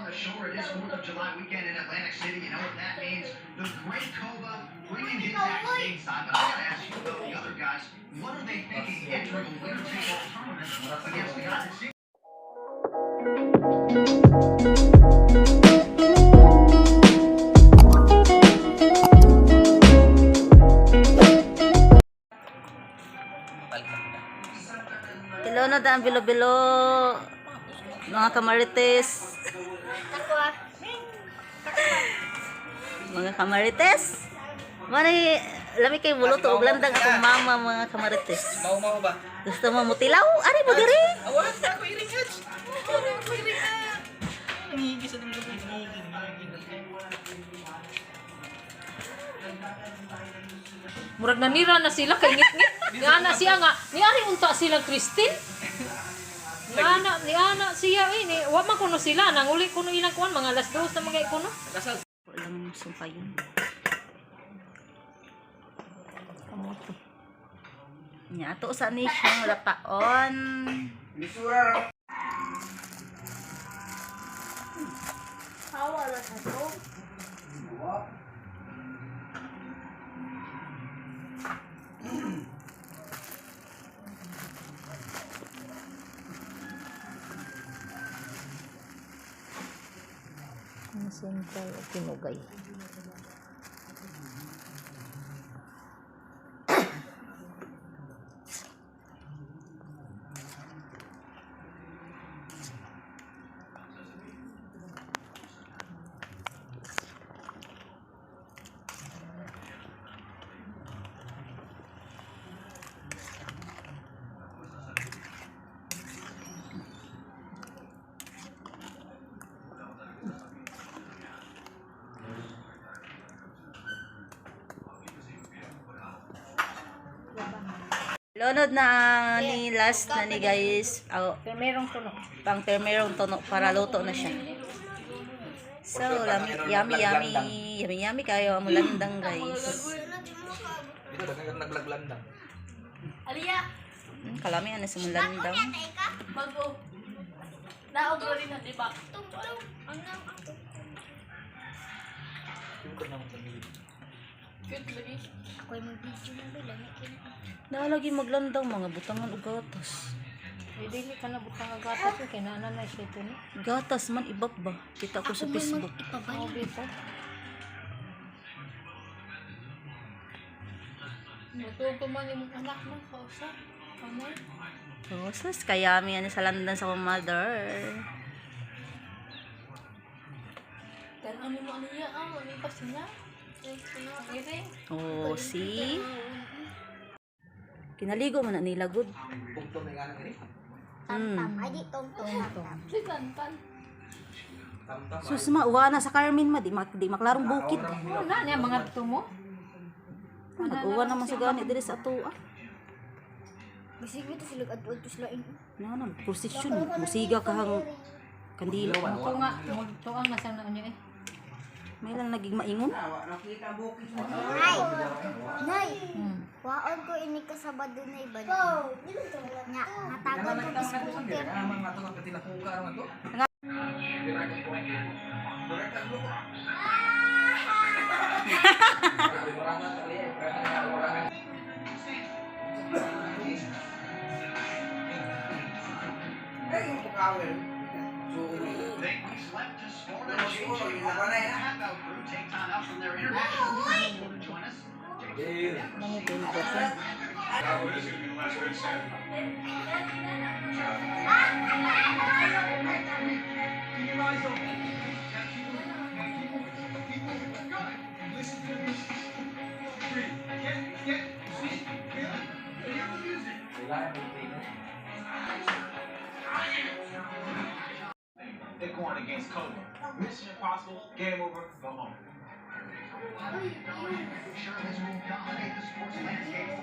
On the shore. It is 4th of July weekend in Atlantic City. You know what that means. The Great Koba bringing his act stateside. But I gotta ask you about the other guys. What are they thinking entering a winner-take-all tournament against the guy that seems Hello na daan bilo-bilo. Mga kamarites. Mga kamarites. Mani, lami kay buluto og landang akong mama, mga kamarites. Mau mau ba? Gusto mo mutilaw? Ari mo diri. Awas na ako iring hatch. Ako iring hatch. Nangihigi sa dulo. Nangihigi, nangihigi. Murag nanira na sila kay ngit-ngit. Niana siya nga, niari unta silang Christine. Niana siya eh, ni wa man kuno sila nanguli kuno ilang kuan mga alas 2 na mga kuno. Kasal. Walang sumpayon. Kamote. Nya ato sa ni siyang lapaon. Sentral o Pinugay. Lonod na ni last na ni, guys. Oh, Merong kuno. Pang termerong tono para luto na siya. So, lami, yummy, yummy. Yummy, yummy kayo ang landang, guys. Dito daghang naglaglandang. Aliya, Kalami ano sa mulandang. bago. Naog rin na, di ba? Ang nang Dito naman sa milid. Cute lagi. Ako'y mag-video na ba? Lami kina. Nalagi maglandang mga butangan og gatas. Ay, dili ka na butang ang gatas eh, kay naana na siya ito ni. Gatas man ibap ba? Kita ko sa Ako may Facebook. mag-ipabalik. Bito. Matuto man yung anak mo, kausa. Kamay. Oh, sus, kayami ano sa landan sa akong mother. Pero ano mo, Aliya, ah, ano pa sila? Ang iring. Oh, see? Kinaligo man na nila good. Pungto may ganang ini. Tam-tam. Ay, di tom-tom. Tam-tam. Si Tantan. Tamtam. Sus ma, uwa na sa Carmen ma, di maklarong bukid. Ano na niya mga tumo? Nag-uwa naman sa gani diri sa atoa. Bisig ito sila adto sila in. Na na, prosesyon, musiga ka hang kandila. Tunga, tuang na sang naon niya eh. May lang naging maingon. Nay! Nay! Waon ko ini ka Sabado na iba. Nya, hatagan ko scooter. Amang ato ka tinakuka aron ato. They slept to Florida. JJ Watt and the Half Out crew take time out from their international tour to join us. They're going against Cobra. Mission impossible, game over, go home. Sure, this will dominate the sports landscape.